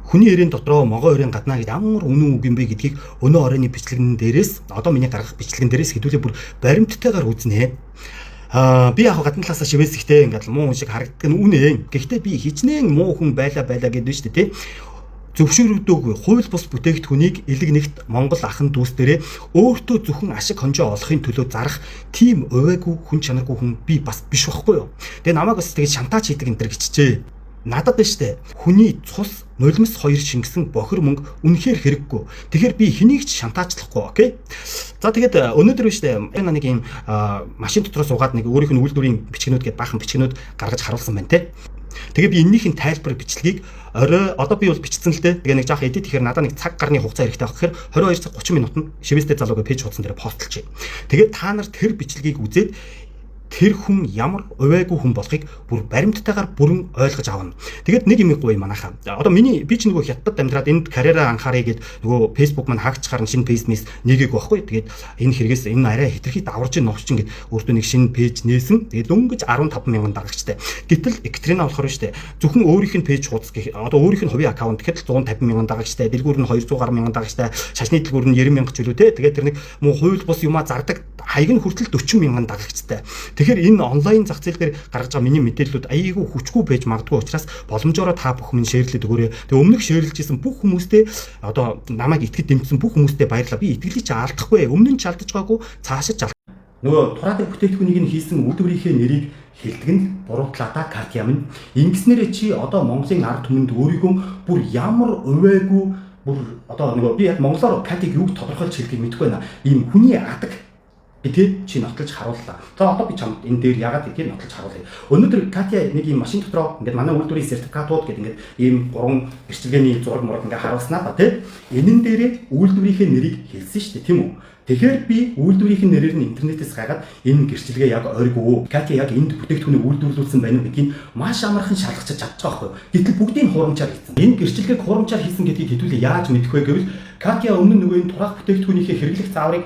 Хүний эрийн дотроо могоо өрийн гаднаа гэж ямар үнэн үг юм бэ гэдгийг өнөө оройн бичлэгэн дээрээс, одоо миний гаргах бичлэгэн дээрээс хэдүүлээ бүр баримттайгаар үзнэ. Би яг гадна талаасаа шивээсэхтэй ингээд муу хүн шиг харагддаг нь үнэ. Гэхдээ би хичнээн муу хүн байла байла гэдэг нь шүү дээ, тий. Зөвшөөрөгдөөгүй хууль бус бүтээгдэхүүнийг элэг нэгт Монгол ахын дүүс дээрээ өөртөө зөвхөн ашиг хонжоо олохын төлөө зарах тийм увайгүй, хүн чанаргүй хүн би бас биш байхгүй юу. Тэгээ намайг бас тэгээ шантаач хийдэг энэ төр гिचжээ. Надад байна штэ. Хүний цус нулимс хоёр шингэсэн бохир мөнгө үнэхээр хэрэггүй. Тэгэхээр би хэнийг ч шантаачлахгүй, okay? За, тэгээд өнөөдөр байна штэ. Энэ нэг юм машин дотор суугаад нэг өөрийнх нь үйлдвэрийн бичгнүүд гээд баахан бичгнүүд гаргаж харуулсан байна те. Тэгээ би эннийх нь тайлбар бичлэгийг орой одоо би бол бичсэн л дээ. Тэгээ нэг жоох edit гэхээр надад нэг цаг гарны хугацаа хэрэгтэй байх гэхээр 22 цаг 30 минутанд шивээстэй залууга page хуудсан дээр постлчихъя. Тэгээд та нар тэр бичлэгийг үзээд тэр хүн ямар увайгүй хүн болохыг бүр баримттайгаар бүрэн ойлгож авна. Тэгээд нэг юм гоё манайхаа. Одоо миний би ч нөгөө хятадд амьдраад энд карьераа анхааръя гэд нөгөө Facebook маань хаагдчихаар шинэ page мэс нэгээг байхгүй. Тэгээд энэ хэрэгээс энэ арай хэтэрхий даварж новчин гэд өөртөө нэг шинэ page нээсэн. Тэгээд дөнгөж 15 мянган дагагчтай. Гэтэл Екатерина болохоор штэ, зөвхөн өөрийнх нь page хуудас гэх одоо өөрийнх нь хувийн аккаунт гэхэд 150 мянган дагагчтай, дэлгүүр нь 200 гаруй мянган дагагчтай, шашны дэлгүүр нь 90 мянга ч үлээ те. Тэгээд тэр нэг муу хууль бус юмаа зардаг хаяг нь хүртэл 40 мянган дагагчтай. Тэгэхээр энэ онлайн зах зээл дээр гаргаж байгаа миний мэдээллүүд аяйгүй хүчгүй байж магадгүй учраас боломжоор та бүхэн минь share лээд өгөөрэй. Тэгээ өмнөх share лж исэн бүх хүмүүстэй, одоо намайг итгэж дэмжсэн бүх хүмүүстээ баярлалаа. Би итгэлийг чи алдахгүй. Өмнө нь ч алдаж байгаагүй, цаашаа ч нөгөө тураадаг бүтээгдэхүүнийг нь хийсэн үйлдвэрийнхээ нэрийг хэлдэг нь бурууталаа Катя минь. Ингэснээрээ чи одоо Монголын ард түмэнд өөрийгөө бүр ямар увайгүй, бүр одоо нөгөө би яг монголоор Катиг юуг тодорхойлж хэлдгийг мэдэхгүй байна. Ийм хүний адаг гэдгийг чи нотлож харууллаа. За, одоо би чамд энэ дээр ягаад гэдгийг нотлож харуулъя. Өнөөдөр Катя нэг ийм машин дотроо ингээд манай үйлдвэрийн сертификатууд гэдэг ингээд ийм гурван гэрчилгээний зураг мураг ингээд харуулснаа ба тий. Энэ дээрээ үйлдвэрийнхээ нэрийг хэлсэн шүү дээ, тийм үү? Тэгэхээр би үйлдвэрийн нэрээр нь интернетээс гайгаад энэ гэрчилгээ яг ойргүй. Катя яг энд бүтээгдэхүүнийг үйлдвэрлүүлсэн байна уу гэдгийг маш амархан шалгаж чадчих байгаа байхгүй. Гэтэл бүгдийг хуурамчаар хийсэн. Энэ гэрчилгээг хуурамчаар хийсэн гэдгийг хэдүүлээ яаж мэдэх вэ гэвэл Катя өмнө нөгөө энэ тураах бүтээгдэхүүнийхээ хэрэглэх зааврыг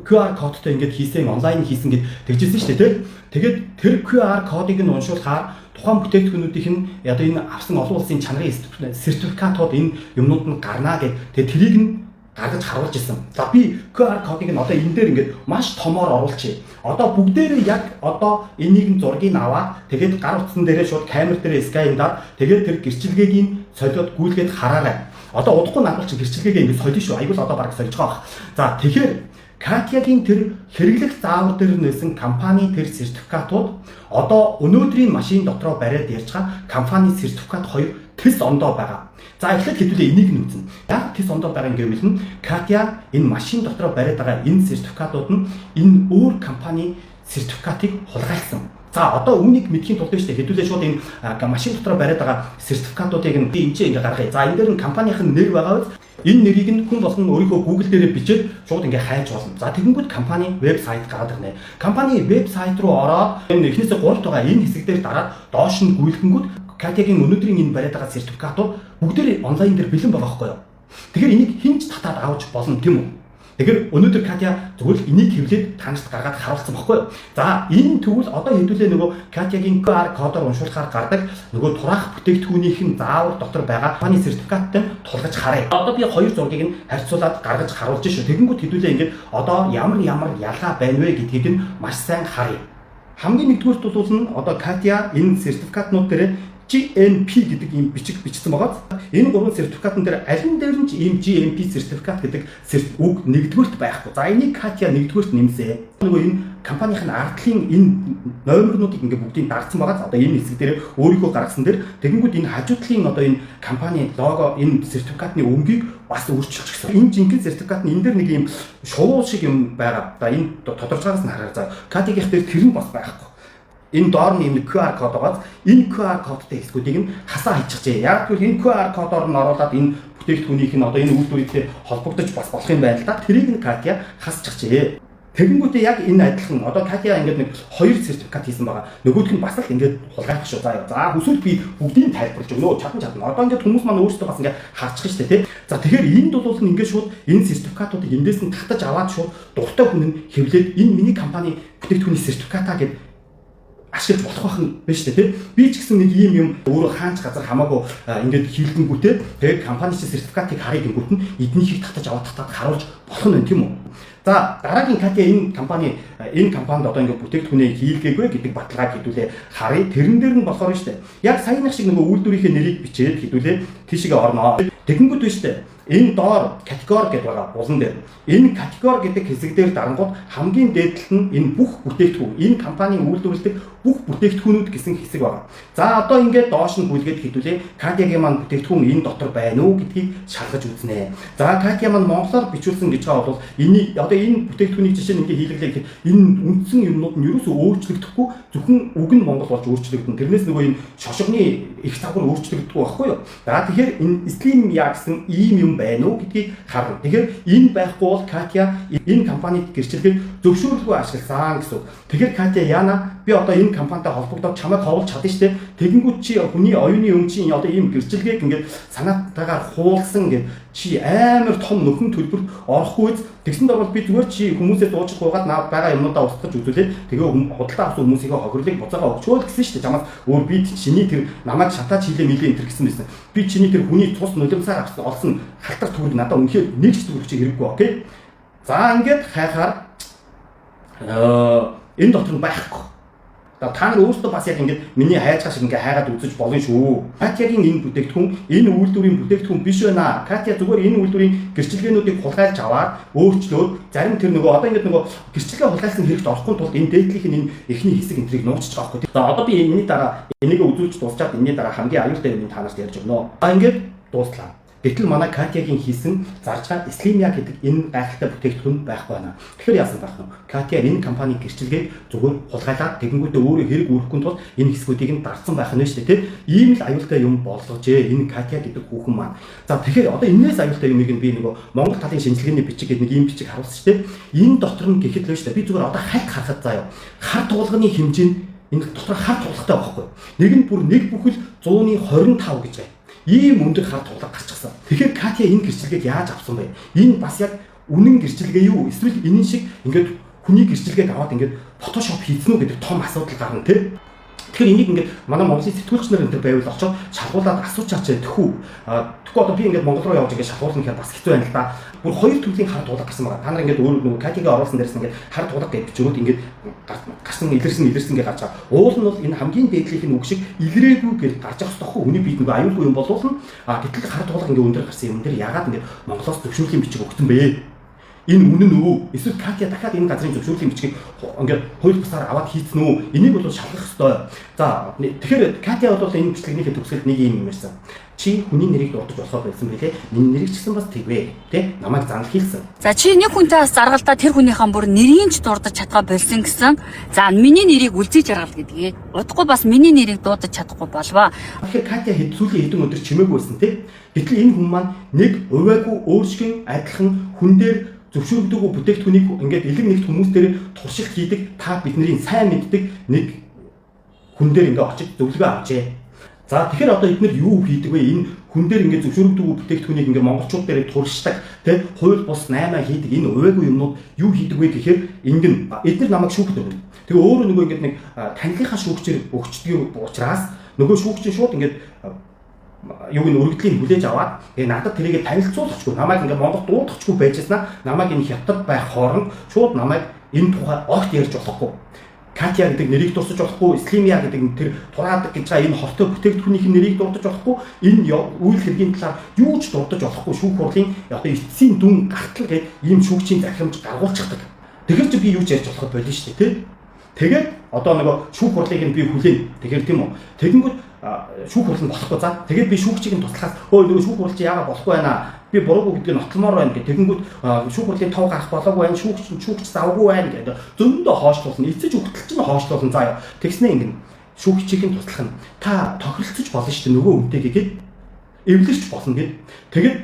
QR кодтой ингээд хийсэн, онлайн хийсэн гэд тэгжсэн шүү дээ, тий. Тэгээд тэр QR кодыг нь уншуулахаар тухайн бүтээгдэхүүнүүдийнх нь одоо энэ авсан олон улсын чанарын сертификатууд, энэ юмнууд нь гарнаа гэд тэгээд тэрийг нь гаргаж харуулж исэн. За, би QR кодыг нь одоо энэ дээр ингээд маш томоор оруулчихъя. Одоо бүгдээрээ яг одоо энийг нь зургийг аваад, тэгээд гар утсан дээрээ шууд камер дээрээ scan даад, тэгээд тэр гэрчилгээг нь солиод гүйлгээд хараарай. Одоо удахгүй надад чинь гэрчилгээгээ ингээд солино шүү. Айгуул одоо баг сольж байгаа бах. За, тэгэхээр Катягийн тэр хэрэглэх заавар дээр нээсэн компани тэр сертификатууд одоо өнөөдрийн машин дотроо бариад ярьж байгаа компани сертификат хоёр тис ондоо байгаа. За, эхлээд хэдүүлээ энийг нь үзнэ. Яг тис ондоо байгаа юм гэвэл нь Катя энэ машин дотроо бариад байгаа энэ сертификатууд нь энэ өөр компани сертификатыг хулгайлсан. За, одоо үүнийг мэдэхийн тулд шүү дээ. Хэдүүлээ шууд энэ машин дотроо бариад байгаа сертификатуудыг нь би энэ чинь ингээ гаргая. За, энэ дээр нь компанийн нэр байгаа биз? Энэ нэрийг нь хүн болгон өөрийнхөө Google дээрээ бичээд шууд ингээ хайж болно. За, тэгэнгүүт компани вебсайт гараад ирнэ. Компани вебсайт руу ороод энэ эхнээсээ 3 байгаа энэ хэсэг дээр дараад доош нь гүйлгэнгүүт Катягийн өнөөдрийн энэ бариад байгаа сертификатууд бүгдээр онлайн дээр бэлэн байгаа байхгүй юу? Тэгэхээр энийг хэн ч татаад авч болно, тийм үү? Тэгэхээр өнөөдөр Катя зүгээр л энийг хэвлээд та нарт гаргаад харуулсан байхгүй юу? За, энэ тэгвэл одоо хэдүүлээ нөгөө Катягийн QR кодоор уншуулахаар гардаг нөгөө тураах бүтээгдэхүүнийх нь заавар дотор байгаа компани сертификаттай тулгаж харъя. Одоо би хоёр зургийг нь харьцуулаад гаргаж харуулж шүү. Тэгэнгүүт хэдүүлээ ингээд одоо ямар ямар ялгаа байна вэ гэдгийг нь маш сайн харъя. Хамгийн нэгдүгüүрт бол нь одоо Катя энэ сертификатнууд дээр GMP гэдэг ийм бичиг бичсэн байгаа. Энэ гурван сертификатн дээр аль нь дээр нь ч ийм GMP сертификат гэдэг үг нэгдүгüүрт байхгүй. За, энийг Катя нэгдүгüүрт нэмсэ. Нөгөө энэ компанийн ардлын энэ номернуудыг ингээ бүгдийг дарсан байгаа. Одоо энэ хэсэг дээр өөрийнхөө гаргасан дээр тэгэнгүүт энэ хажуудлын одоо энэ компани лого, энэ сертификатны өнгийг бас өөрчилчихсэн. Энэ жинхэнэ сертификат нь энэ дээр нэг ийм шувуу шиг юм байгаа. За, энэ тодорч байгаас нь хараа. За, Катягийнх дээр тэр нь бас байхгүй. Энэ доор нь юм нэг QR код байгаа. Энэ QR кодтой хэсгүүдийг нь хасаа хийчихжээ. Яг гэвэл энэ QR кодоор нь оруулаад энэ бүтээгдэхүүнийх нь одоо энэ үйлдвэртэй холбогдож бас болох юм байна л да. Тэрийг нь Катя хасчихжээ. Тэгэнгүүтээ яг энэ адилхан одоо Катя ингээд нэг хоёр сертификат хийсэн байгаа. Нөгөөх нь бас л ингээд хулгайлах шүү. За за, хүсвэл би бүгдийг тайлбарлаж өгнө. Чадан чадна. Одоо ингээд хүмүүс маань өөрсдөө бас ингээд харчих шүү дээ, тий. За, тэгэхээр энд бол ингээд шууд энэ сертификатуудыг эндээс нь татаж аваад шууд дуртай хүн нь хэвлээд энэ миний компани бүтээгдэхүүний сертификатаа гэд ашиглаж болох байх нь биш үү те. Би ч гэсэн нэг ийм юм өөрөө хаач газар хамаагүй ингээд хийлгэнгүүтээ тэгээд компани чинь сертификатыг харъя гингүүт нь эднийхийг татаж аваад татаад харуулж болох нь байна тийм үү. За дараагийн Катя энэ компани энэ компанид одоо ингээд бүтээгдэхүүнээ хийлгээгүй гэдэг баталгааг хэдүүлээ харъя. Тэрэн дээр нь болохоор нь шүү дээ. Яг саяных шиг нөгөө үйлдвэрийнхээ нэрийг бичээд хэдүүлээ тийшээ орноо. Тэгэнгүүт биш үү? Энэ доор категори гэдэг байгаа булан дээр. Энэ категори гэдэг хэсэг дээр дарангууд хамгийн дээд талд нь энэ бүх бүтээгдэхүүн, энэ компанийн үйлдвэрлэдэг бүх бүтээгдэхүүнүүд гэсэн хэсэг байгаа. За одоо ингээд доош нь бүлгээд хэдүүлээ Катягийн маань бүтээгдэхүүн энэ дотор байна уу гэдгийг шалгаж үзнэ. За Катя маань монголоор бичүүлсэн гэж байгаа бол энэ одоо энэ бүтээгдэхүүнийг жишээ нь ингээд хийлгэлээ гэхэд энэ үндсэн юмнууд нь ерөөсөө өөрчлөгдөхгүй, зөвхөн үг нь монгол болж өөрчлөгдөн. Тэрнээс нөгөө энэ шошгоны их загвар өөрчлөгддөг байхгүй юу? За тэгэхээр энэ Slim Ya гэсэн ийм юм байна уу гэдгийг харна. Тэгэхээр энэ байхгүй бол Катя энэ компанид гэрчлэгийг зөвшөөрлгүй ашигласан гэсэн үг. Тэгэхээр Катя яана би одоо энэ компанитай холбогдоод чамайг ховлж чадна штэ. Тэгэнгүүт чи хүний оюуны юм чинь одоо ийм гэрчлэгийг ингээд санаатайгаар хуулсан гэд чи амар том нөхөн төлбөрт орохгүй. Тэгсэн дор бол би зүгээр чи хүмүүсээ дуучих гуйгаад наа байгаа юмнуудаа устгаж үзүүлээд тэгээ худалдаа авсан хүмүүсийнхээ хохирлыг буцаага өгчөөл гэсэн шүү дээ. Чамаас өөр би чиний тэр намайг шантаж хийлээ мэлээ энэ төр гэсэн байсан. Би чиний тэр хүний цус нулимсаар авсан олсон халтар төгрөг надад үнэхээр нэг ч төгрөг чи хэрэггүй, окей. За ингээд хайхаар энэ дотор нь байхгүй. За та нар өөрсдөө бас яг ингээд миний хайж байгаа шиг ингээд хайгаад үзэж болно шүү. Катягийн энэ бүтээгдэхүүн энэ үйлдвэрийн бүтээгдэхүүн биш байна. Катя зүгээр энэ үйлдвэрийн гэрчилгээнүүдийг хулгайлж аваад өөрчлөөд зарим тэр нөгөө одоо ингээд нөгөө гэрчилгээ хулгайлсан хэрэгт орохгүй тулд энэ дээдлийнх нь энэ эхний хэсэг энтрийг нууччих байгаа байхгүй. За одоо би энэний дараа энийг үзүүлж дуусчаад энэний дараа хамгийн аюултай юм та нарт ярьж өгнө. А ингээд дууслаа. Гэтэл манай Катягийн хийсэн зарж байгаа Slim Ya гэдэг энэ гайхалтай бүтээгдэхүүн байхгүй байна. Тэгэхээр яасан байх нь? Катя энэ компанийн гэрчилгээг зүгээр хулгайлаад тэгэнгүүтээ өөрөө хэрэг үүрэхгүй тул энэ хэсгүүдийг нь дарсан байх нь шүү дээ, тийм. Ийм л аюултай юм болгожээ энэ Катя гэдэг хүүхэн маань. За тэгэхээр одоо энэс аюултай юмыг нь би нөгөө Монгол талын шинжилгээний бичиг гэдэг нэг ийм бичиг харуулсан шүү дээ. Энэ дотор нь гэхэд л шүү дээ. Би зүгээр одоо хальт харахад заяа. Хар туулганы хэмжээ нь энэ дотор хар туулгатай байхгүй. Нэг нь бүр нэг бүхэл 125 гэж байна. Ийм өндөр хар туулга гарчихсан. Тэгэхээр Катя энэ гэрчилгээг яаж авсан бэ? Энэ бас яг үнэн гэрчилгээ юу? Эсвэл энэ шиг ингээд хүний гэрчилгээг аваад ингээд фотошоп хийсэн үү гэдэг том асуудал гарна тий. Тэгэхээр энийг ингээд манай Монголын сэтгүүлч нар энэ төр байвал очоод шалгуулад асуучаач тэхүү. Тэгэхгүй одоо би ингээд Монгол руу явж ингээд шалгуулна гэхээр бас хэцүү байна л да. Бүр хоёр төрлийн хар туулга гарсан байгаа. Та нар ингээд өөр нөгөө Катягийн оруулсан дээрс ингээд хар туулга гэж бичвүүд ингээд гарсан илэрсэн гэж гарч байгаа. Уул нь бол энэ хамгийн дээдлийнх нь үг шиг илрээгүй гэж гарч явах хэрэгтэй. Үний бид нөгөө аюулгүй юм болуулна. Гэтэл хар туулга ингээд өндөр гарсан юм дээр ягаад ингээд Монголоос зөвшөөрлийн бичиг өгсөн бэ? Энэ үнэн үү? Эсвэл Катя дахиад энэ газрын зөвшөөрлийн бичгийг ингээд хууль бусаар аваад хийцэн үү? Энийг бол шалгах ёстой. За тэгэхээр Катя бол энэ бичлэгнийхээ төгсгөлд нэг юм ярьсан. Чи хүний нэрийг дурдж болохоор байсан билээ. Миний нэрийг ч гэсэн бас тэгвэ. Тэ? Намайг занал хийлсэн. За чи нэг хүнтэй бас заргалдаа тэр хүнийхээ бүр нэрийг ч дурдж чадгаа болсон гэсэн. За миний нэрийг үлзий жаргал гэдгийг. Удахгүй бас миний нэрийг дуудаж чадахгүй болвоо. Тэгэхээр Катя хэд сүүлийн хэдэн өдөр чимээгүй байсан тэ? Гэтэл энэ хүн маань нэг увайгүй өөршгөн адилхан хүн дээр зөвшөөрөгдөөгүй бүтээгдэхүүнийг ингээд элэг нэгт хүмүүс дээр туршилт хийдэг та бидний сайн мэддэг нэг хүн дээр ингээд очиж зөвлөгөө авчээ. За тэгэхээр одоо эднэр юу хийдэг вэ? Энэ хүн дээр ингээд зөвшөөрөгдөөгүй бүтээгдэхүүнийг ингээд монголчууд дээр туршдаг, тэ хууль бус 8 хийдэг энэ увайгүй юмнууд юу хийдэг вэ гэхээр ингэн эднэр намайг шүүхт өгнө. Тэгээ өөрөө нөгөө ингээд нэг танилынхаа шүүгчээр өгчдөг учраас нөгөө шүүгч нь шууд ингээд юуг нь өргөдлийн хүлээж аваад тэгээ надад тэрийгэ танилцуулахчгүй намайг ингээ Монгол дуудахчгүй байжснаа намайг энэ хятад байх хооронд шууд намайг энэ тухай огт ярьж болохгүй. Катя гэдэг нэрийг дурсаж болохгүй, Slim Ya гэдэг тэр тураадаг гэж байгаа энэ хортой бүтээгдэхүүнийх нэрийг дурдаж болохгүй, энэ үйл хэргийн талаар юу ч дурдаж болохгүй шүүх хурлын одоо эцсийн дүн гартал гэдэг ийм шүүгчийн захирамж гаргуулчихдаг. Тэгэхээр чи би юу ч ярьж болоход болно шүү дээ, тий? Тэгээд одоо нөгөө шүүх хурлыг нь би хүлээн. Тэгэхээр тийм үү? Тэгэнгүүт шүүх хурал нь болохгүй за. Тэгээд би шүүгчийг нь туслахаас өө нөгөө шүүх хурал чи яагаад болохгүй байна? Би буруугүй гэдгийг нотломоор байна гэх. Тэгэнгүүт шүүх хурлын тов гарах болоогүй байна. Шүүгч завгүй байна гэдэг. Зөндөө хоошлуулна. Эцэж өгтөл чинь хоошлуулна заа. Тэгснэ ингэн шүүгчийг нь туслах нь та тохиролцож болно шүү дээ нөгөө үнтэйгээ гэд эвлэрч болно гэд. Тэгээд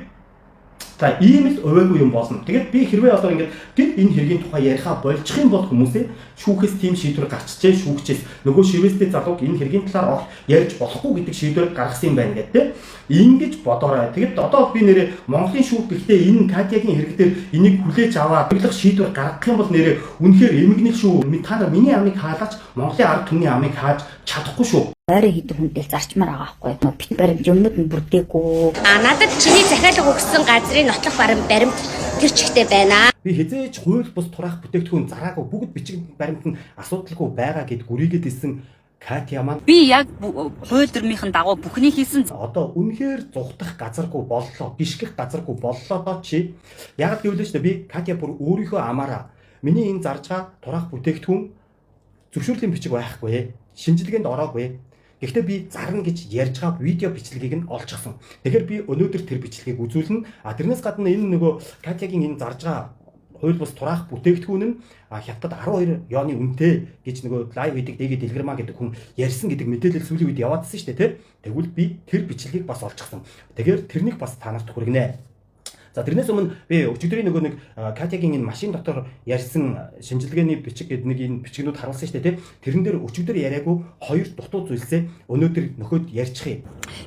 За, ийм л увайгүй юм болно. Тэгээд би хэрвээ одоо ингээд гэнэт энэ хэргийн тухай яриахаа больчих юм бол хүмүүсээ шүүхээс тийм шийдвэр гарчжээ, шүүгчээс нөгөө шивээстэй залууг энэ хэргийн талаар огт ярьж болохгүй гэдэг шийдвэр гаргасан юм байна гэдэг те. Ингэж бодоорой. Тэгэд одоо би нэрээ Монголын шүүх гэхдээ энэ Катягийн хэрэг дээр энийг хүлээж аваад хэрэглэх шийдвэр гаргах юм бол нэрээ үнэхээр эмгэнэл шүү. Та нар миний амыг хаалаач, Монголын ард түмний амыг хааж чадахгүй шүү. Ойрын хэдэн хүнтэй зарчмаар байгаа байхгүй. Бит баримт юмнууд нь бүрдээгүй. А надад чиний захиалга өгсөн газрын нотлох баримт тэр чигтээ байна. Би хэзээ ч хууль бус тураах бүтээгдэхүүн зараагүй, бүгд бичиг баримт нь асуудалгүй байгаа гэд гүрийгээд исэн Катя маань Би яг хууль дүрмийнхэн дагуу бүхнийг хийсэн. одоо үнэхээр зугтах газаргүй боллоо, гიშгэх газаргүй боллоо доо чи. Яг л гэвэл шүү дээ, би Катя бүр өөрийнхөө амаараа миний энэ зарж байгаа тураах бүтээгдэхүүн зөвшөөрлийн бичиг байхгүй, шинжилгээнд ороогүй. Гэхдээ би зарна гэж ярьж байгаа видео бичлэгийг нь олчихсон. Тэгэхээр би өнөөдөр тэр бичлэгийг үзүүлнэ. А тэрнээс гадна энэ нөгөө Катягийн энэ зарж байгаа хууль бус тураах бүтээгдэхүүн нь хятад 12 юаны үнэтэй гэж нөгөө live хийдэг дэгээ дэлгэрмаа гэдэг хүн ярьсан гэдэг мэдээлэл сүүлийн үед яваадсан шүү дээ, тий. Тэгвэл би тэр бичлэгийг бас олчихсон. Тэгэхээр тэрнийг бас та нарт хүргэнэ. За, тэрнээс өмнө би өчигдрийн нөгөө нэг Катягийн энэ машин дотор ярьсан шинжилгээний бичиг гэдэг нэг энэ бичгнүүд харуулсан шүү дээ, тий. Тэрэн дээр өчигдөр яриаггүй хоёр дутуу зүйлсээ өнөөдөр нөхөд ярьчих юм.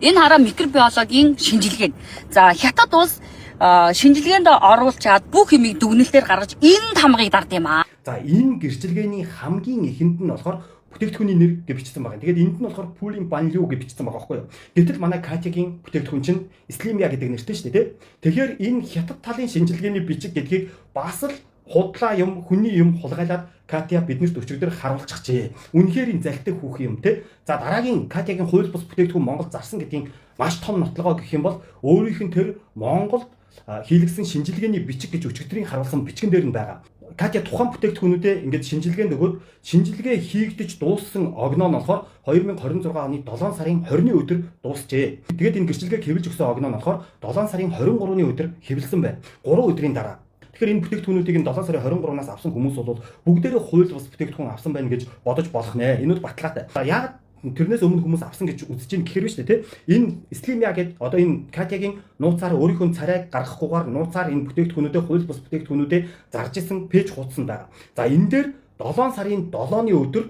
Энэ хараа микробиологийн шинжилгээ. За, хятад улс шинжилгээнд оруулчаад бүх юмыг дүгнэлтээр гаргаж энэ тамгыг дард юм аа. За, энэ гэрчилгээний хамгийн эхэнд нь болохоор бүтээгдэхүүний нэр гэж бичсэн байгаа. Тэгээд энд нь болохоор Пүлийн Банлю гэж бичсэн байгаа байхгүй юу. Гэтэл манай Катягийн бүтээгдэхүүн чинь Слимя гэдэг нэртэй шүү дээ, тий. Тэгэхээр энэ хятад талын шинжилгээний бичиг гэдгийг бас л худлаа юм, хүний юм хулгайлаад Катя биднэрт өчигдөр харуулчихжээ. Үнэхээр энэ залтай хүүх юм, те. За, дараагийн Катягийн хууль бус бүтээгдэхүүн Монголд зарсан гэдгийн маш том нотлогоо гэх юм бол өөрийнх нь тэр Монголд хийлгэсэн шинжилгээний бичиг гэж өчигдрийн харуулсан бичгэн дээр нь байгаа. Катя тухайн бүтээгдэхүүнүүдээ ингээд шинжилгээнд өгөөд шинжилгээ хийгдэж дууссан огноо нь болохоор 2026 оны 7 сарын 20-ны өдөр дуусчээ. Тэгээд энэ гэрчилгээг хэвлэж өгсөн огноо нь болохоор 7 сарын 23-ны өдөр хэвлэсэн байна. 3 өдрийн дараа. Тэгэхээр энэ бүтээгдэхүүнүүдийг нь 7 сарын 23-наас авсан хүмүүс бол бүгдээрээ хууль бус бүтээгдэхүүн авсан байна гэж бодож болох нэ. Энэ бол баталгаатай. За, яг тэрнээс өмнө хүмүүс авсан гэж үзэж чинь гэхэр биш үү те. Энэ Слимя гэд одоо энэ Катягийн нууцаар өөрийнхөө царайг гаргахгүйгээр нууцаар энэ бүтээгдэхүүнүүдээ, хууль бус бүтээгдэхүүнүүдээ зарж исэн page хуудсан байгаа. За, энэ дээр 7 сарын 7-ны өдөр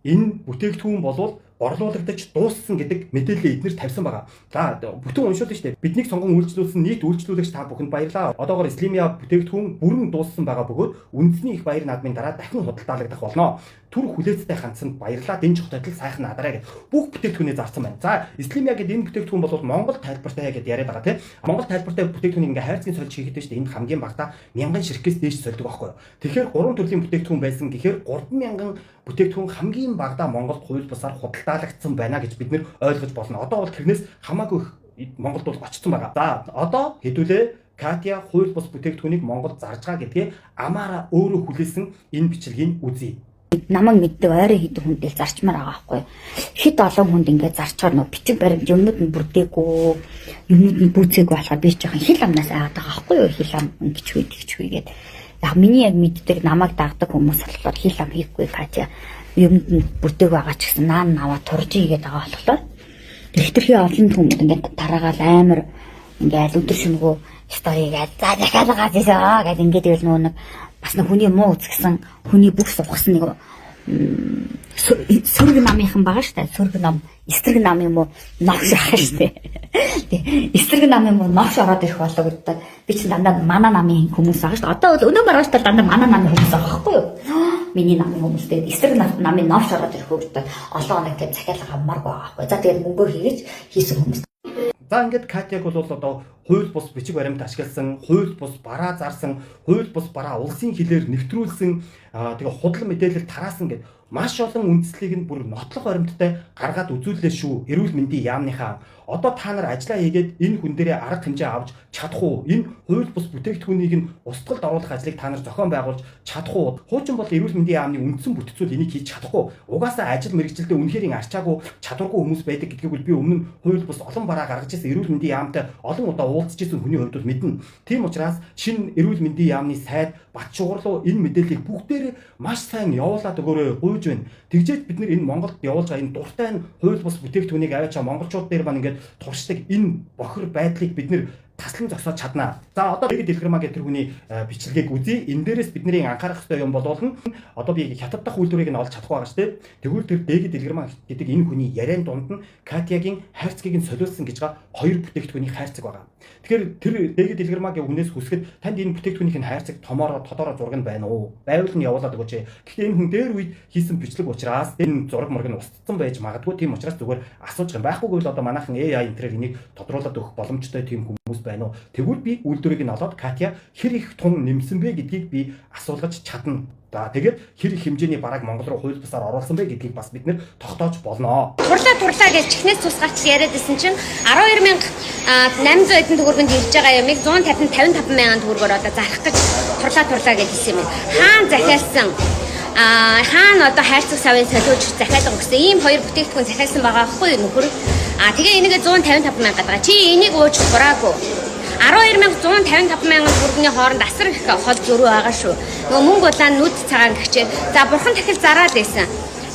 энэ бүтээгдэхүүн болвол борлуулагдаж дууссан гэдэг мэдээлэл эднэр тавьсан байгаа. За, бүтэн уншуулна шүү дээ. Биднийг сонгон үйлчлүүлсэн нийт үйлчлүүлэгч та бүхэнд баярлалаа. Одоогор Слимя бүтээгдэхүүн бүрэн дууссан байгаа бөгөөд үндэсний их баяр наадмын дараа дахин худалдаалагдах болно. Түр хүлээцтэй хандсанд баярлалаа. Дэнж хотод сайхан надараа гэд бүх бүтээгдэхүүнээ зарсан байна. За, Слимя гэдэг энэ бүтээгдэхүүн бол Монгол тайлбартай гэдээ яриад байгаа, тийм. Монгол тайлбартай бүтээгдэхүүнийг ингээ хайрцгийн сольж хийхэд шүү дээ. Энд хамгийн багадаа 1000 ширхгээс дээш сольдог байхгүй юу. Тэгэхээр 3 төрлийн бүтээгдэхүүн байсан гэхээр 3000 бүтээгдэхүүн хамгийн багадаа Монголд хууль бусаар худалдаалагдсан байна гэж бид нэр ойлгож болно. Одоо бол тэрнээс хамаагүй их Монголд бол очсон байгаа. За, одоо хэдүүлээ Катя хууль бус бүтээгдэхүүнийг Монголд зарж байгаа гэдгээ амаараа өөрөө хүлээсэн энэ бичлэгийг үзье. Намайг мэддэг ойрын хэдэн хүнтэй зарчмаар байгаа байхгүй. Хэд олон хүнд ингээд зарчаар нөө бичиг баримт юмнууд нь бүрдээгүй, юмнууд нь бүүцээгүй болохоор би жоохон хил амнаас айгаад байгаа байхгүй юу? Хил ам ингэчгүй тэгчгүй гээд. Яг миний яг мэддэг, намайг дагдаг хүмүүс болохоор хил ам хийхгүй, Катя юмд нь бүрдээг байгаа ч гэсэн наан наваа турж ийгээд байгаа болохоор тэр хэтэрхий олон хүмүүс ингээд тараагаал амар ингээд өдөр шөнөгөө story гээд за захиалгаа хийсэн аа гэд ингээд ивэл нөгөө нэг бас нэг хүний муу үзгсэн, хүний бүх сухсан нэг сөрөг намынхан байгаа шүү дээ. Сөрөг нам, эсрэг нам юм уу, новш байгаа шүү дээ. Эсрэг нам юм уу, новш ороод ирэх болоо гэдэг. Би чинь дандаа манай намын хүмүүс байгаа шүү дээ. Одоо бол өнөө маргааш дандаа манай намын хүмүүс байгаа байхгүй юу? Миний намын хүмүүс тэгээд эсрэг намын новш ороод ирэх үү гэдэг олон хоног тэгээд захиалга авмааргүй байгаа байхгүй. За, тэгээд мөнгөө хийгэж хийсэн хүмүүс. За, ингээд Катяг бол одоо хууль бус бичиг баримт ашигласан, хууль бус бараа зарсан, хууль бус бараа улсын хилээр нэвтрүүлсэн, тэгээ худал мэдээлэл тараасан гэд маш олон үндслийг нь бүр нотлох баримттай гаргаад үзүүллээ шүү. Эрүүл мэндийн яамныхаа. Одоо та нар ажиллаа хийгээд энэ хүн дээрээ арга хэмжээ авч чадах уу? Энэ хууль бус бүтээгдэхүүнийг нь устгалд оруулах ажлыг та нар зохион байгуулж чадах уу? Хуучин бол эрүүл мэндийн яамны үндсэн бүтцүүл энийг хийж чадахгүй. Угаасаа ажил мэргэжилдээ үнэхээр арчаагүй, чадваргүй хүмүүс байдаг гэдгийг бол би өмнө нь хууль бус олон бараа гаргаж ирсэн эрүүл мэндийн яамтай олон удаа уулзж ирсэн хүний хувьд бол мэднэ. Тийм учраас шинэ эрүүл мэндийн яамны сайд Батшугар руу энэ мэдээллийг бүгдээрээ маш сайн явуулаад өгөөрэй гуйж байна. Тэгжээд бид нар энэ Монголд явуулж байгаа энэ дуртай нь хууль бус бүтээгдэхүүнийг аваачаа монголчууд дээр маань ингээд туршдаг энэ бохир байдлыг бид нар таслан зогсоож чадна. За, одоо Дэгэд Дэлгэрмаа гэх тэр хүний бичлэгийг үзье. Энэ дээрээс бидний анхаарах хэрэгтэй юм болвол нь одоо би хятад дахь үйлдвэрийг нь олж чадахгүй байгаа шүү дээ. Тэгвэл тэр Дэгэд Дэлгэрмаа гэдэг энэ хүний яриан дунд нь Катягийн хайрцгийг нь солиулсан гэж байгаа хоёр бүтээгдэхүүний хайрцаг байгаа. Тэгэхээр тэр Дэгэд Дэлгэрмаагийн хүнээс хүсэхэд танд энэ бүтээгдэхүүнийх нь хайрцаг томоороо тодороо зураг нь байна уу? Байвал нь явуулаад өгөөч. Гэхдээ энэ хүн дээр үед хийсэн бичлэг учраас энэ зураг мураг нь устцсан байж магадгүй. Тийм учраас зүгээр асууж байгаа юм. Байхгүй гэвэл одоо манайхан AI энэ тэрээр энийг тодруулаад өгөх боломжтой тийм хүмүүс байна уу? Тэгвэл би үйлдвэрийг нь олоод Катя хэр их тун нэмсэн бэ гэдгийг би асуулгаж чадна. За, тэгээд хэр их хэмжээний барааг Монгол руу хууль бусаар оруулсан бэ гэдгийг бас бид нэр тогтоож болно. Турлаа, турлаа гэж чихнээс цус гарч яриад исэн чинь 12,800 хэдэн төгрөгөнд ирж байгаа юмыг 150 55 мянган төгрөгөөр одоо зарах гэж турлаа, турлаа гэж хэлсэн юм байна. Хаан захиалсан, хаана одоо хайрцаг савын солиулж захиалга өгсөн, ийм хоёр бүтээгдэхүүн захиалсан байгаа байхгүй юу, нөхөр. Тэгээ энийг 155 мянга гэдэг. Чи энийг ууж тураагүй. 12,155 мянган төгрөгийн хооронд асар их хол зөрүү байгаа шүү. Нөгөө мөнгө улаан, нүд цагаан гिचээ. За, бурхан дахил зараад байсан.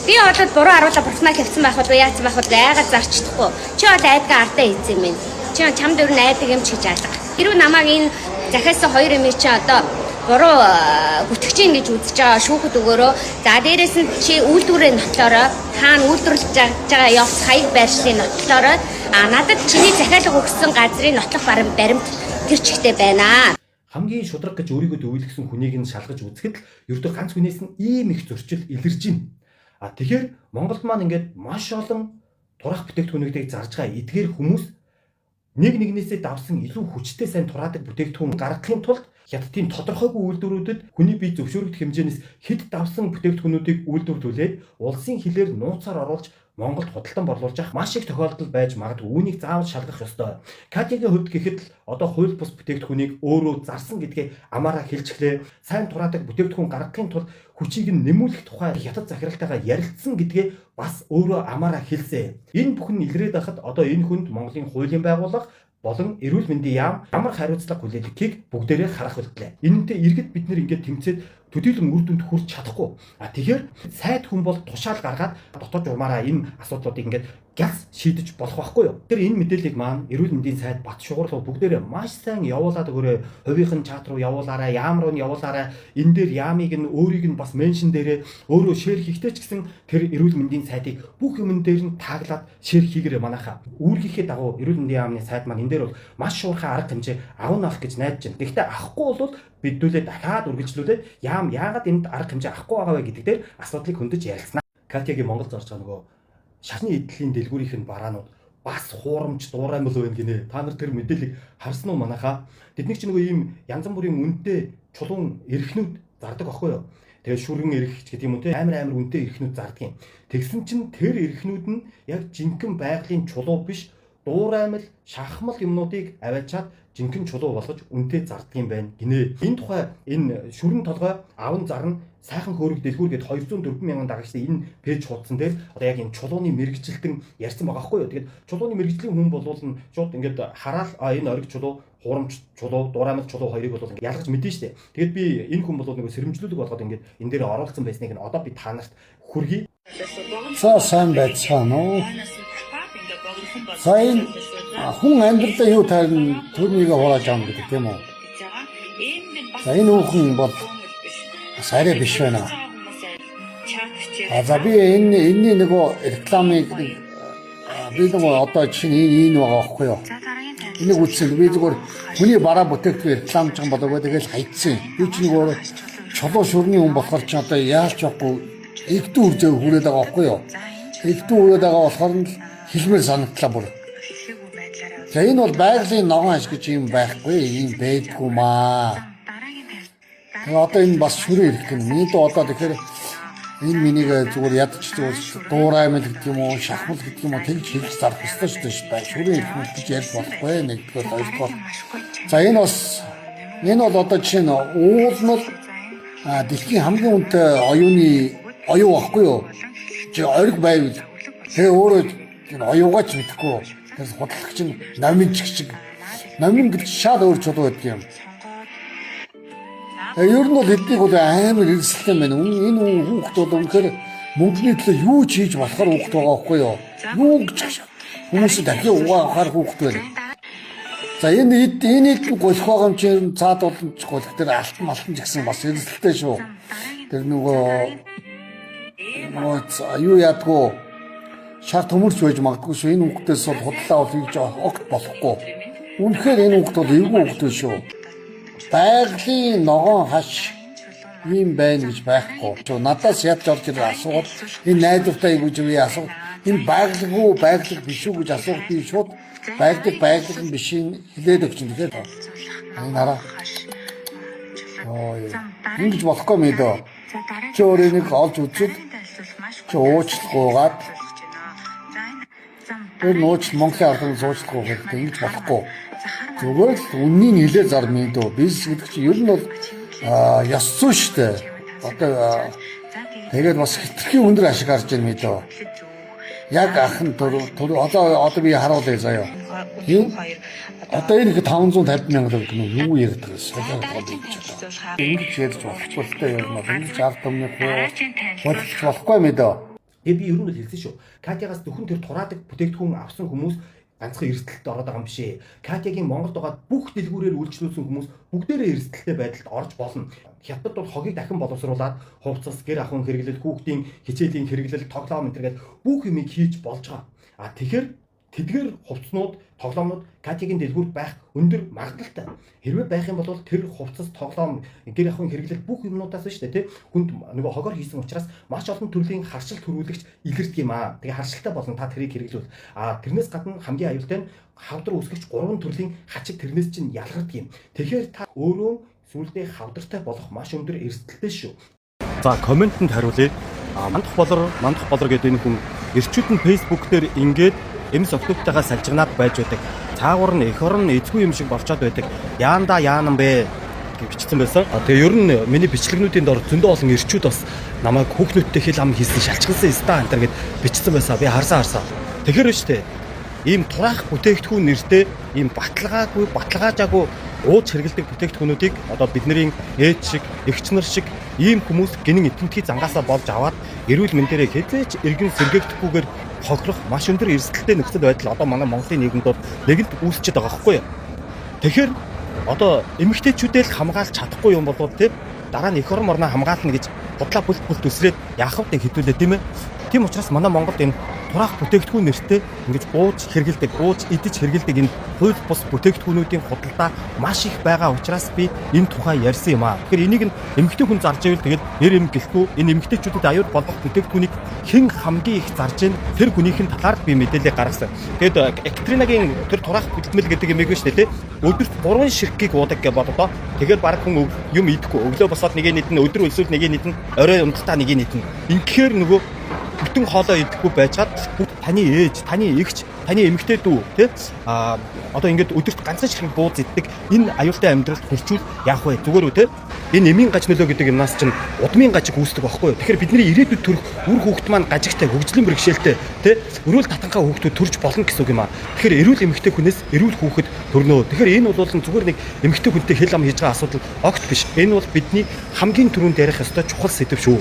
Би болоод буруу харуулаа, бурхнаа хэвцэн байх болов, яатсан байх бол айгаад зарчдахгүй. Чи бол айдгаа ардаа хийсэн юм байна. Чи чамд өөр нь айдаг юм ч гэж алга. Хэрвээ намайг энэ захиалсан хоёр юм чи одоо буруу гүтгэж гин гэж үзэж байгаа шүүхэд өгөөрөө. За, дээрэс нь чи үйлдвэрээ нотлоорой. Хаана үйлдвэрлэж байгаа явц, хаяг байршлын нотлоорой. А надад чиний захиалга өгсөн газрын нотлох баримт тэр чигтээ байна. Хамгийн шудраг гэж өөрийгөө зөвлөсөн хүнийг нь шалгаж үзэхэд л ердөө ганц хүнээс нь ийм их зөрчил илэрж байна. А тэгэхээр Монголд маань ингээд маш олон тураах бүтээгдэхүүнүүдийг зарж байгаа эдгээр хүмүүс нэг нэгнээсээ давсан илүү хүчтэй сайн тураадаг бүтээгдэхүүн гаргахын тулд хятадын тодорхойгүй үйлдвэрүүдэд хүний бие зөвшөөрөгдөх хэмжээнээс хэд давсан бүтээгдэхүүнүүдийг үйлдвэрлүүлээд улсын хилээр нууцаар оруулж Монголд худалдан борлуулж авах маш их тохиолдол байж магадгүй. Үүнийг заавал шалгах ёстой. Катягийн хувьд гэхэд л одоо хууль бус бүтээгдэхүүнийг өөрөө зарсан гэдгээ амаараа хэлчихлээ. Сайн тураадаг бүтээгдэхүүн гаргахын тулд хүчийг нь нэмүүлэх тухай хятад захиралтайгаа ярилцсан гэдгээ бас өөрөө амаараа хэлсэн. Энэ бүхэн илрээд байхад одоо энэ хүнд Монголын хуулийн байгууллага болон эрүүл мэндийн яам ямар хариуцлага хүлээлгэхийг бүгдээрээ харах үлдлээ. Энэнтэй иргэд бид нэр ингээд тэмцээд төдийлөн үр дүнд хүрч чадахгүй. А тэгэхээр сайд хүн бол тушаал гаргаад дотоод журмаараа энэ асуудлуудыг ингээд гяс шийдэж болох байхгүй юу? Тэр энэ мэдээллийг маань эрүүл мэндийн сайд Бат Шугуур руу бүгдээрээ маш сайн явуулаад өгөөрэй. Хувийнхан чат руу явуулаарай, яам руу нь явуулаарай. Энэ дээр яамыг нь өөрийг нь бас mention дээрээ өөрөө share хийхдээ ч гэсэн тэр эрүүл мэндийн сайдыг бүх юмн дээр нь tag лаад share хийгээрэй манайхаа. Үүргийнхээ дагуу эрүүл мэндийн яамны сайд маань энэ дээр бол маш шуурхай арга хэмжээ авна авах гэж найдаж байна. Гэхдээ авахгүй бол бидүүлээ дахиад үргэлжлүүлээд яам яагаад энд арга хэмжээ авахгүй байгаа вэ гэдэг дээр асуудлыг хөндөж ярилцсана. Катягийн Монгол зорж байгаа нөгөө шашны эдлийн дэлгүүрийнх нь бараанууд бас хуурамч дуураймал байна гинэ. Та нар тэр мэдээллийг харсан уу, манайхаа? Тэдний чинь нөгөө ийм янз бүрийн үнэтэй чулуун эрхнүүд зардаг байхгүй юу? Тэгээ шүрэн эрх гэдэг юм уу те, амар амар үнэтэй эрхнүүд зардаг юм. Тэгсэн чинь тэр эрхнүүд нь яг жинхэнэ байгалийн чулуу биш, дуураймал, шахмал юмнуудыг аваачаад жинхэнэ чулуу болгож үнэтэй зардаг юм байна гинэ. Энэ тухай энэ шүрэн толгой аван зарна сайхан хөөрөг дэлгүүр гээд 204 мянган дагагчтай энэ page хуудсан дээр одоо яг энэ чулууны мэргэжилтэн ярьсан байгаа байхгүй юу. Тэгээд чулууны мэргэжлийн хүн болвол нь шууд ингээд хараал энэ ориг чулуу, хуурамч чулуу, дураамал чулуу хоёрыг бол ингээд ялгаж мэдэн штэ. Тэгээд би энэ хүн бол нэг сэрэмжлүүлэг болгоод ингээд энэ дээр оруулсан байсныг нь одоо би та нарт хүргэе. За, сайн байцгаана уу? За, энэ хүн амьдралдаа юу таарна, түүнийг хурааж авна гэдэг тийм үү? За, энэ хүүхэн бол бас арай биш байна. А за, би энэ энэний нөгөө рекламыг би нөгөө одоо жишээ нь энэ энэ байгаа байхгүй юу? Энийг үзсэн. Би зүгээр хүний бараа бүтээгдэхүүн рекламж байгаа болоогүй тэгэл хайцсан. Би ч нөгөө чулуу шүрний хүн болохоор ч одоо яалч явахгүй эгдүү үр зөв хүрээд байгаа байхгүй юу? Эгдүү хүрээд байгаа болохоор нь хэлмээр санагдлаа бүр. За, энэ бол байгалийн ногоон хаш гэж юм байхгүй, юм байдгүй маа. Тэгээ одоо энэ бас шүрээ ирэх гэнэ. Миний дүү одоо тэгэхээр энэ миний зүгээр ядч зүгээр дуураймал гэдэг юм уу, шахмал гэдэг юм уу, тэгж хэлж зарах ёстой шүү дээ. Шүрээ ирэх юм гэж ярьж болохгүй нэгдүгээр, хоёрдугаар. За, энэ бас энэ бол одоо жишээ нь уул нь бол дэлхийн хамгийн үнэтэй оюуны оюу байхгүй юу? Чи ориг байвал тэгээ өөрөө энэ оюугаа ч мэдэхгүй. Тэр худалдагч нь номин ч шиг номин гэж шал өөр чулуу байдаг юм. Ер нь бол эднийг бол амар эрсдэлтэй байна. Энэ хүүхд бол үнэхээр мөнгөний төлөө юу ч хийж болохоор хүүхд байгаа байхгүй юу? Юу гэж хүмүүс дахин угаа авахар хүүхд байна. За энэ эд энэ эд голих байгаа юм чинь цаад боломж голих тэр алтан малтан ч гэсэн бас эрсдэлтэй шүү. Тэр нөгөө юу яадгүй шар төмөрч байж магадгүй шүү. Энэ хүүхдээс бол худлаа бол хийж огт болохгүй. Үнэхээр энэ хүүхд бол эвгүй хүүхд биш шүү. Байгалийн ногоон хаш ийм байна гэж байхгүй. Чөө надаас ядж орж ирэх асуувал энэ найдвартай юу гэж би асуу. Энэ байгалгүй байгаль биш үү гэж асуух би шууд байгаль байгаль нь бишийг хэлээд өгч юм. Тэгэхээр энэ хараа. Йоо. Ингэж болохгүй юм дөө. Чи өөр энийг олж үзээд чи уучлахгүйгаад тэр нууц Монголын ард түмэн уучлахгүй хэрэгтэй ингэж болохгүй. Зүгээр л үннийг хэлээ зар мэд дөө. Бизнес гэдэг чинь ер нь бол ёс зүй шүү дээ. Одоо тэгээд бас хитрхи өндөр ашиг гарч ийн мэд дөө. Яг ах нь төр одоо би харуулъя заяа. Юу? Одоо энэ их 550 мянга гэдэг нь юу ярьдаг вэ? Солиод байгаа юм чи одоо. Ингэж ярьж болохгүй л дээ ер нь бол ингэж ард түмний хуулж болохгүй мэд дөө. Тэгээ би ер нь бол хэлсэн шүү. Катягаас зөвхөн тэр тураадаг бүтээгдэхүүн авсан хүмүүс ганцхан эрсдэлд ороод байгаа юм биш ээ. Катягийн Монголд байгаа бүх дэлгүүрээр үйлчлүүлсэн хүмүүс бүгдээрээ эрсдэлтэй байдалд орж болно. Хятад бол хогийг дахин боловсруулад хувцас, гэр ахуйн хэрэглэл, хүүхдийн хичээлийн хэрэглэл, тоглоом энэ төр гээд бүх юмыг хийж болж байгаа. А тэгэхээр тэдгээр хувцснууд, тоглоомнууд Катягийн дэлгүүрт байх өндөр магадлалтай. Хэрвээ байх юм бол тэр хувцас, тоглоом, гэр ахуйн хэрэглэл бүх юмнуудаас нь шүү дээ, тий. Хүнд нөгөө хогоор хийсэн учраас маш олон төрлийн харшил төрүүлэгч илэрдэг юм аа. Тэгээ харшилтай болон та тэрийг хэрэглүүл. А тэрнээс гадна хамгийн аюултай нь хавдар үүсгэгч гурван төрлийн хачиг тэрнээс чинь ялгардаг юм. Тэгэхээр та өөрөө сүүлдээ хавдартай болох маш өндөр эрсдэлтэй шүү. За комментэнд хариулъя. Мандах болор гэдэг энэ хүн эрчүүд нь Facebook дээр ингээд эмс октоптойгоо салжигнаад байж байдаг. Цаагуур нь эх орон нь эзгүй юм шиг болчоод байдаг. Яанда яанан бэ гэж бичсэн байсан. Тэгээ ер нь миний бичлэгнүүдийн дор зөндөө олон эрчүүд бас намайг хүүхнүүдтэй хэл ам хийсэн шалчгалсан ста энэ төр гэд бичсэн байсан. Би харсан. Тэгэхээр биш үү? Ийм тураах бүтээгдэхүүн нэртэй ийм баталгаагүй баталгаажаагүй ууж хэрэгэлдэг бүтээгдэхүүнүүдийг одоо бидний ээж шиг, эгч нар шиг ийм хүмүүс гинэн итгэмтгий зангаасаа болж аваад эрүүл мэндээрээ хэзээ ч эргэн сэргээгдэхгүйгээр хохирох маш өндөр эрсдэлтэй нөхцөл байдал одоо манай Монголын нийгэмд бол нэгэнт үүсчихэд байгаа байхгүй юу? Тэгэхээр одоо эмэгтэйчүүдээ л хамгаалж чадахгүй юм болвол тийм дараа нь эх орон морноо хамгаална гэж худлаа бүлт бүлт өсрээд яах вэ хэдүүлээ тийм ээ. Тийм учраас манай Монголд энэ тураах бүтээгдэхүүн нэртэй ингэж ууж хэрэгэлдэг, ууж идэж хэрэгэлдэг энэ хууль бус бүтээгдэхүүнүүдийн худалдаа маш их байгаа учраас би энэ тухай ярьсан юм аа. Тэгэхээр энийг нь эмэгтэй хүн зарж ивэл тэгэл эр эм гэлтгүй энэ эмэгтэйчүүдэд аюул болгох бүтээгдэхүүнийг хэн хамгийн их зарж ийн тэр хүнийх нь талаар би мэдээлэл гаргасан. Тэгэд Екатеринагийн тэр тураах хөдөлмөл гэдэг юм эйгүү шүү дээ, тэ. Өдөрт 3 ширхгийг уудаг гэж бодлоо. Тэгэхээр баг хүн юм идэхгүй. Өглөө босоод нэг нийтэн, өдөр өлсвөл нэг нийтэн, орой унталтаа нэг нийтэн. Ингэхээр нөгөө бүтэн хоолоо идэхгүй байжгаад таны ээж, таны эгч, таны эмэгтэй дүү тий а одоо ингээд өдөрт ганцхан ширхэг бууз иддэг энэ аюултай амьдралд хүрчүүл яах вэ? Зүгээр үү тий? Энэ эмийн гаж нөлөө гэдэг юмнаас чинь удмын гажиг үүсдэг байхгүй юу? Тэгэхээр бидний ирээдүйд төрөх үр хүүхэд маань гажигтай, хөгжлийн бэрхшээлтэй тий өрөөл татанхаа хүүхдүүд төрж болно гэсэн үг юм аа. Тэгэхээр эрүүл эмэгтэй хүнээс эрүүл хүүхэд төрнө. Тэгэхээр энэ бол зүгээр нэг эмэгтэй хүнтэй хэл ам хийж байгаа асуудал огт биш. Энэ бол бидний хамгийн түрүүнд ярих ёстой чухал сэдэв шүү.